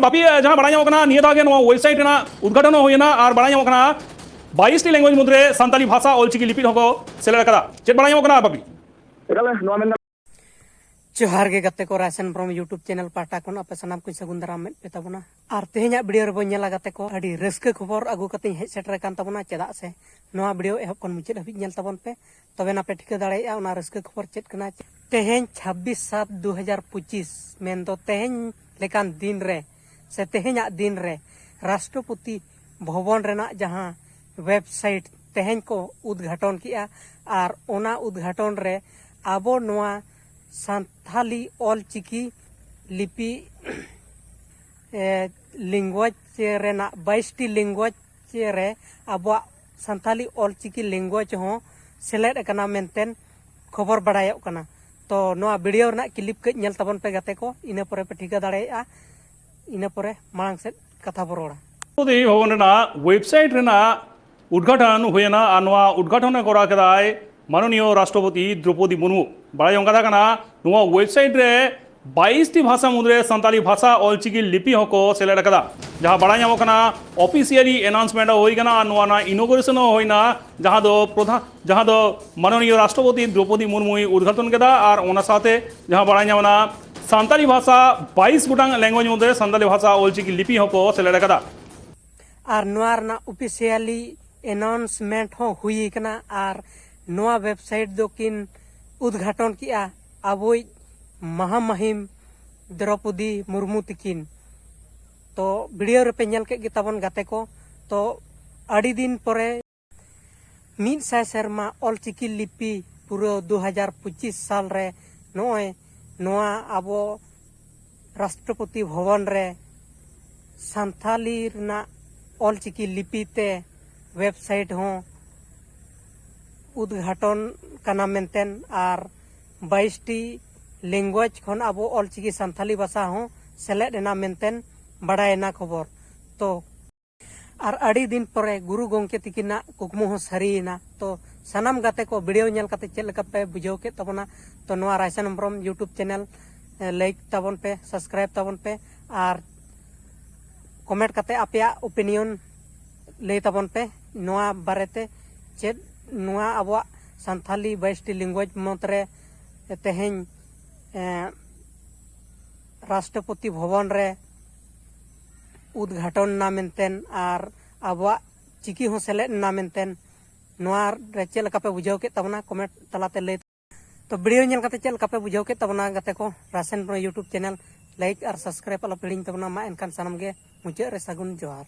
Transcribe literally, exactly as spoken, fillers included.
ᱵᱟᱯᱤ, ᱡᱟᱦᱟᱸ ᱵᱟᱲᱟᱭ ᱧᱟᱢᱚᱜ ᱠᱟᱱᱟ, ᱱᱤᱭᱟᱹ ᱫᱷᱟᱣ ᱜᱮ ᱱᱚᱣᱟ ᱳᱭᱮᱵᱥᱟᱭᱤᱴ ᱨᱮᱱᱟᱜ ᱩᱫᱽᱜᱷᱟᱴᱚᱱ ᱦᱚᱸ ᱦᱩᱭᱮᱱᱟ ᱟᱨ ᱵᱟᱲᱟᱭ ᱧᱟᱢᱚᱜ ᱠᱟᱱᱟ ᱵᱟᱭᱤᱥ ᱴᱤ ᱞᱮᱝᱜᱩᱭᱮᱡᱽ ᱢᱩᱫᱽᱨᱮ ᱥᱟᱱᱛᱟᱞᱤ ᱵᱷᱟᱥᱟ ᱚᱞᱪᱤᱠᱤ ᱞᱤᱯᱤ ᱦᱚᱸᱠᱚ ᱥᱮᱞᱮᱫ ᱟᱠᱟᱫᱟ᱾ ᱪᱮᱫ ᱵᱟᱲᱟᱭ ᱧᱟᱢᱚᱜ ᱠᱟᱱᱟ ᱵᱟᱯᱤ? ᱮᱠᱟᱞ ᱱᱚᱣᱟ ᱢᱮᱱ ᱡᱚᱦᱟᱨ ᱜᱮ ᱜᱟᱛᱮ ᱠᱚ, ᱨᱟᱭᱥᱟᱱ ᱵᱨᱚᱢ YouTube ᱪᱮᱱᱮᱞ ᱯᱟᱦᱴᱟ ᱠᱷᱚᱱ ᱟᱯᱮ ᱥᱟᱱᱟᱢ ᱠᱚᱧ ᱥᱟᱹᱜᱩᱱ ᱫᱟᱨᱟᱢ ᱢᱮᱫ ᱯᱮ ᱛᱟᱵᱚᱱᱟ᱾ ᱟᱨ ᱛᱮᱦᱮᱧᱟᱜ ᱵᱷᱤᱰᱤᱭᱳ ᱨᱮᱵᱚᱱ ᱧᱮᱞᱟ ᱜᱟᱛᱮ ᱠᱚ, ᱟᱹᱰᱤ ᱨᱟᱹᱥᱠᱟᱹ ᱠᱷᱚᱵᱚᱨ ᱟᱹᱜᱩ ᱠᱟᱛᱮᱧ ᱦᱮᱡ ᱥᱮᱴᱮᱨ ᱟᱠᱟᱱ ᱛᱟᱵᱚᱱᱟ᱾ ᱪᱮᱫᱟᱜ ᱥᱮ ᱱᱚᱣᱟ ᱵᱷᱤᱰᱤᱭᱳ ᱮᱦᱚᱵ ᱠᱷᱚᱱ ᱢᱩᱪᱟᱹᱫ ᱦᱟᱹᱵᱤᱡ ᱧᱮᱞ ᱛᱟᱵᱚᱱ ᱯᱮ, ᱛᱚᱵᱮ ᱱᱟᱯᱮ ᱴᱷᱤᱠᱟᱹ ᱫᱟᱲᱮᱭᱟᱜᱼᱟ ᱚᱱᱟ ᱨᱟᱹᱥᱠᱟᱹ ᱠᱷᱚᱵᱚᱨ ᱪᱮᱫ ᱠᱟᱱᱟ᱾ ᱛᱮᱦᱮᱧ ᱪᱷᱟᱵᱵᱤᱥ ᱥᱟᱛ ᱫᱩ ᱦᱟᱡᱟᱨ ᱯᱚᱸᱪᱤᱥ, ᱢᱮᱱᱫᱚ ᱛᱮᱦᱮᱧ ᱞᱮᱠᱟᱱ ᱫᱤᱱ ᱨᱮ ᱥᱮ ᱛᱮᱦᱮᱧᱟᱜ ᱫᱤᱱ ᱨᱮ ᱨᱟᱥᱴᱨᱚᱯᱚᱛᱤ ᱵᱷᱚᱵᱚᱱ ᱨᱮᱱᱟᱜ ᱡᱟᱦᱟᱸ ᱣᱮᱵᱥᱟᱭᱤᱴ ᱛᱮᱦᱮᱧ ᱠᱚ ᱩᱫᱽᱜᱷᱟᱴᱚᱱ ᱠᱮᱜᱼᱟ, ᱟᱨ ᱚᱱᱟ ᱩᱫᱽᱜᱷᱟᱴᱚᱱ ᱨᱮ ᱟᱵᱚ ᱱᱚᱣᱟ ᱥᱟᱱᱛᱷᱟᱞᱤ ᱚᱞᱪᱤᱠᱤ ᱞᱤᱯᱤ, ᱮ, ᱞᱮᱝᱜᱩᱭᱮᱡᱽ ᱨᱮᱱᱟᱜ ᱵᱟᱭᱤᱥ ᱴᱤ ᱞᱮᱝᱜᱩᱭᱮᱡᱽ ᱨᱮ ᱟᱵᱚᱣᱟᱜ ᱥᱟᱱᱛᱷᱟᱞᱤ ᱚᱞᱪᱤᱠᱤ ᱞᱮᱝᱜᱩᱭᱮᱡᱽ ᱦᱚᱸ ᱥᱮᱞᱮᱫ ᱟᱠᱟᱱᱟ ᱢᱮᱱᱛᱮ ᱠᱷᱚᱵᱚᱨ ᱵᱟᱲᱟᱭᱚᱜ ᱠᱟᱱᱟ᱾ ᱛᱚ ᱱᱚᱣᱟ ᱵᱷᱤᱰᱤᱭᱳ ᱨᱮᱱᱟᱜ ᱠᱞᱤᱯ ᱠᱟᱹᱡ ᱧᱮᱞ ᱛᱟᱵᱚᱱ ᱯᱮ ᱜᱟᱛᱮ ᱠᱚ, ᱤᱱᱟᱹ ᱯᱚᱨᱮ ᱯᱮ ᱴᱷᱤᱠᱟᱹ ᱫᱟᱲᱮᱭᱟᱜᱼᱟ᱾ ᱤᱱᱟᱹ ᱯᱚᱨᱮ ᱢᱟᱲᱟᱝ ᱥᱮᱫ ᱠᱟᱛᱷᱟ ᱵᱚ ᱨᱚᱲᱟ᱾ ᱨᱟᱥᱴᱨᱚᱯᱚᱛᱤ ᱵᱷᱚᱵᱚᱱ ᱨᱮᱱᱟᱜ ᱣᱮᱵᱥᱟᱭᱤᱴ ᱨᱮᱱᱟᱜ ᱩᱫᱽᱜᱷᱟᱴᱚᱱ ᱦᱩᱭᱮᱱᱟ ᱟᱨ ᱱᱚᱣᱟ ᱩᱫᱽᱜᱷᱟᱴᱚᱱ ᱮ ᱠᱚᱨᱟᱣ ᱠᱮᱫᱟᱭ ᱢᱟᱱᱚᱱᱤᱭᱚ ᱨᱟᱥᱴᱨᱚᱯᱚᱛᱤ ᱫᱨᱚᱯᱚᱫᱤ ᱢᱩᱨᱢᱩ᱾ ᱵᱟᱲᱟᱭ ᱡᱚᱝ ᱠᱟᱛᱷᱟ ᱠᱟᱱᱟ, ᱱᱚᱣᱟ ᱣᱮᱵᱥᱟᱭᱤᱴ ᱨᱮ ᱵᱟᱭᱤᱥ ᱴᱤ ᱵᱷᱟᱥᱟ ᱢᱩᱫᱽᱨᱮ ᱥᱟᱱᱛᱟᱞᱤ ᱵᱷᱟᱥᱟ ᱚᱞᱪᱤᱠᱤ ᱞᱤᱯᱤ ᱦᱚᱸᱠᱚ ᱥᱮᱞᱮᱫ ᱟᱠᱟᱫᱟ᱾ ᱡᱟᱦᱟᱸ ᱵᱟᱲᱟᱭ ᱧᱟᱢᱚᱜ ᱠᱟᱱᱟ, ᱚᱯᱷᱤᱥᱤᱭᱟᱞᱤ ᱮᱱᱟᱣᱩᱱᱥᱢᱮᱱᱴ ᱦᱚᱸ ᱦᱩᱭ ᱟᱠᱟᱱᱟ ᱟᱨ ᱱᱚᱣᱟ ᱨᱮᱱᱟᱜ ᱤᱱᱳᱜᱩᱨᱮᱥᱚᱱ ᱦᱚᱸ ᱦᱩᱭᱱᱟ, ᱡᱟᱦᱟᱸ ᱫᱚ ᱯᱨᱚᱫᱷᱟᱱ ᱡᱟᱦᱟᱸ ᱫᱚ ᱢᱟᱱᱚᱱᱤᱭᱚ ᱨᱟᱥᱴᱨᱚᱯᱚᱛᱤ ᱫᱨᱚᱯᱚᱫᱤ ᱢᱩᱨᱢᱩᱭ ᱩᱫᱽᱜᱷᱟᱴᱚᱱ ᱠᱮᱫᱟ᱾ ᱟᱨ ᱚᱱᱟ ᱥᱟᱶᱛᱮ ᱡᱟᱦᱟᱸ ᱵᱟᱲᱟᱭ ᱧᱟᱢ ᱮᱱᱟ, ᱥᱟᱱᱛᱟᱞᱤ ᱵᱷᱟᱥᱟ ᱵᱟᱭᱤᱥ ᱜᱚᱴᱟᱝ ᱞᱮᱝᱜᱩᱭᱮᱡᱽ ᱢᱚᱫᱽᱫᱷᱮ ᱥᱟᱱᱛᱟᱞᱤ ᱵᱷᱟᱥᱟ ᱚᱞᱪᱤᱠᱤ ᱞᱤᱯᱤ ᱦᱚᱸᱠᱚ ᱥᱮᱞᱮᱫ ᱟᱠᱟᱫᱟ᱾ ᱟᱨ ᱱᱚᱣᱟ ᱨᱮᱱᱟᱜ ᱚᱯᱷᱤᱥᱤᱭᱟᱞᱤ ᱮᱱᱟᱣᱩᱱᱥᱢᱮᱱᱴ ᱦᱚᱸ ᱦᱩᱭ ᱟᱠᱟᱱᱟ᱾ ᱟᱨ ᱱᱚᱣᱟ ᱣᱮᱵᱥᱟᱭᱤᱴ ᱫᱚᱠᱤᱱ ᱩᱫᱽᱜᱷᱟᱴᱚᱱ ᱠᱮᱜᱼᱟ ᱟᱵᱚᱭᱤᱡ ᱢᱟᱦᱟᱢᱟᱦᱤᱢ ᱫᱨᱚᱯᱚᱫᱤ ᱢᱩᱨᱢᱩ ᱛᱤᱠᱤᱱ᱾ ᱛᱚ ᱵᱷᱤᱰᱤᱭᱳ ᱨᱮᱯᱮ ᱧᱮᱞ ᱠᱮᱫ ᱜᱮ ᱛᱟᱵᱚᱱ ᱜᱟᱛᱮ ᱠᱚ, ᱛᱚ ᱟᱹᱰᱤ ᱫᱤᱱ ᱯᱚᱨᱮ ᱢᱤᱫ ᱥᱟᱭ ᱥᱮᱨᱢᱟ ᱚᱞᱪᱤᱠᱤ ᱞᱤᱯᱤ ᱯᱩᱨᱟᱹᱣ ᱫᱩ ᱦᱟᱡᱟᱨ ᱯᱚᱸᱪᱤᱥ ᱥᱟᱞ ᱨᱮ ᱱᱚᱜᱼᱚᱭ ᱱᱚᱣᱟ ᱟᱵᱚ ᱨᱟᱥᱴᱨᱚᱯᱚᱛᱤ ᱵᱷᱚᱵᱚᱱ ᱨᱮ ᱥᱟᱱᱛᱷᱟᱞᱤ ᱨᱮᱱᱟᱜ ᱚᱞᱪᱤᱠᱤ ᱞᱤᱯᱤ ᱛᱮ ᱣᱮᱵᱥᱟᱭᱤᱴ ᱦᱚᱸ ᱩᱫᱽᱜᱷᱟᱴᱚᱱ ᱠᱟᱱᱟ ᱢᱮᱱᱛᱮ, ᱟᱨ ᱵᱟᱭᱤᱥ ᱴᱤ ᱞᱮᱝᱜᱩᱭᱮᱡᱽ ᱠᱷᱚᱱ ᱟᱵᱚ ᱚᱞᱪᱤᱠᱤ ᱥᱟᱱᱛᱷᱟᱞᱤ ᱵᱷᱟᱥᱟ ᱦᱚᱸ ᱥᱮᱞᱮᱫ ᱮᱱᱟ ᱢᱮᱱᱛᱮ ᱵᱟᱲᱟᱭᱮᱱᱟ ᱠᱷᱚᱵᱚᱨ᱾ ᱛᱚ ᱟᱨ ᱟᱹᱰᱤ ᱫᱤᱱ ᱯᱚᱨᱮ ᱜᱩᱨᱩ ᱜᱚᱢᱠᱮ ᱛᱤᱠᱤᱱᱟᱜ ᱠᱩᱠᱢᱩ ᱦᱚᱸ ᱥᱟᱹᱨᱤᱭᱮᱱᱟ᱾ ᱛᱚ ᱥᱟᱱᱟᱢ ᱜᱟᱛᱮ ᱠᱚ ᱵᱷᱤᱰᱤᱭᱳ ᱧᱮᱞ ᱠᱟᱛᱮ ᱪᱮᱫ ᱞᱮᱠᱟ ᱯᱮ ᱵᱩᱡᱷᱟᱹᱣ ᱠᱮᱫ ᱛᱟᱵᱚᱱᱟ? ᱛᱚ ᱱᱚᱣᱟ ᱨᱟᱭᱥᱟᱱ ᱦᱮᱢᱵᱨᱚᱢ YouTube ᱪᱮᱱᱮᱞ, ᱮ, ᱞᱟᱭᱤᱠ ᱛᱟᱵᱚᱱ ᱯᱮ, ᱥᱟᱵᱥᱠᱨᱟᱭᱤᱵ ᱛᱟᱵᱚᱱ ᱯᱮ, ᱟᱨ ᱠᱚᱢᱮᱱᱴ ᱠᱟᱛᱮ ᱟᱯᱮᱭᱟᱜ ᱳᱯᱤᱱᱤᱭᱚᱱ ᱞᱟᱹᱭ ᱛᱟᱵᱚᱱ ᱯᱮ ᱱᱚᱣᱟ ᱵᱟᱨᱮᱛᱮ, ᱪᱮᱫ ᱱᱚᱣᱟ ᱟᱵᱚᱣᱟᱜ ᱥᱟᱱᱛᱷᱟᱞᱤ ᱵᱟᱭᱤᱥᱴᱤ ᱞᱮᱝᱜᱩᱭᱮᱡᱽ ᱢᱚᱫᱽ ᱨᱮ ᱛᱮᱦᱮᱧ ᱨᱟᱥᱴᱨᱚᱯᱚᱛᱤ ᱵᱷᱚᱵᱚᱱ ᱨᱮ ᱩᱫᱽᱜᱷᱟᱴᱚᱱ ᱮᱱᱟ ᱢᱮᱱᱛᱮ ᱟᱨ ᱟᱵᱚᱣᱟᱜ ᱪᱤᱠᱤ ᱦᱚᱸ ᱥᱮᱞᱮᱫ ᱮᱱᱟ ᱢᱮᱱᱛᱮ, ᱱᱚᱣᱟ ᱨᱮ ᱪᱮᱫ ᱞᱮᱠᱟ ᱯᱮ ᱵᱩᱡᱷᱟᱹᱣ ᱠᱮᱫ ᱛᱟᱵᱚᱱᱟ ᱠᱚᱢᱮᱱᱴ ᱛᱟᱞᱟᱛᱮ ᱞᱟᱹᱭ᱾ ᱛᱚ ᱵᱷᱤᱰᱤᱭᱳ ᱧᱮᱞ ᱠᱟᱛᱮ ᱪᱮᱫ ᱞᱮᱠᱟ ᱯᱮ ᱵᱩᱡᱷᱟᱹᱣ ᱠᱮᱫ ᱛᱟᱵᱚᱱᱟ ᱜᱟᱛᱮ ᱠᱚ? ᱨᱟᱥᱮᱱ ᱵᱨᱚ YouTube ᱪᱮᱱᱮᱞ ᱞᱟᱭᱤᱠ ᱟᱨ ᱥᱟᱵᱥᱠᱨᱟᱭᱤᱵ ᱟᱞᱚ ᱯᱮ ᱦᱤᱲᱤᱧ ᱛᱟᱵᱚᱱᱟ᱾ ᱢᱟ ᱮᱱᱠᱷᱟᱱ ᱥᱟᱱᱟᱢ ᱜᱮ ᱢᱩᱪᱟᱹᱫ ᱨᱮ ᱥᱟᱹᱜᱩᱱ ᱡᱚᱦᱟᱨ᱾